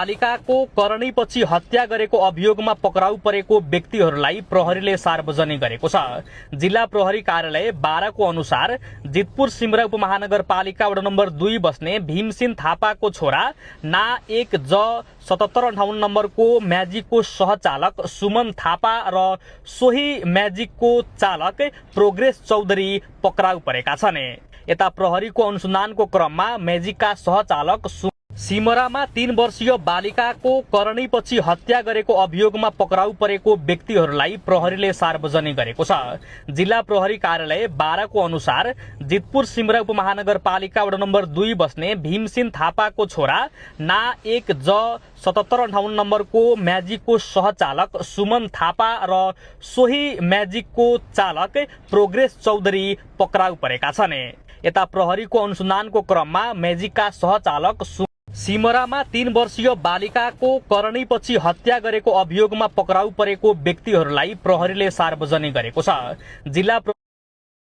बालिकाको करनीपछि हत्या गरेको अभियोगमा पक्राउ परेको व्यक्तिहरूलाई प्रहरीले सार्वजनिक गरेको छ। जिल्ला प्रहरी कार्यालय 12 को अनुसार जितपुर सिमरा उपमहानगरपालिका वडा नम्बर 2 बस्ने भीमसिंह थापाको छोरा ना 1 ज 7758 नम्बरको म्याजिकको सहचालक सुमन थापा र सोही म्याजिकको चालक प्रोग्रेस चौधरी पक्राउ परेका छन्। यता प्रहरीको अनुसन्धानको क्रममा म्याजिकका सहचालक सिमरामा 3 वर्षीय बालिकाको करनीपछि हत्या गरेको अभियोगमा पक्राउ परेको व्यक्तिहरूलाई प्रहरीले सार्वजनिक गरेको छ। जिल्ला प्रहरी कार्यालय 12 को अनुसार जितपुर सिमरा उपमहानगरपालिका वडा नम्बर 2 बस्ने भीमसिंह थापाको छोरा ना 1 ज 7758 नम्बरको म्याजिकको सहचालक सुमन थापा र सोही म्याजिकको चालक प्रोग्रेस चौधरी पक्राउ परेका छन्। यता प्रहरीको अनुसन्धानको क्रममा म्याजिकका सहचालक सिमरामा 3 वर्षीय बालिकाको करनीपछि हत्या गरेको अभियोगमा पक्राउ परेको व्यक्तिहरूलाई प्रहरीले सार्वजनिक गरेको छ। जिल्ला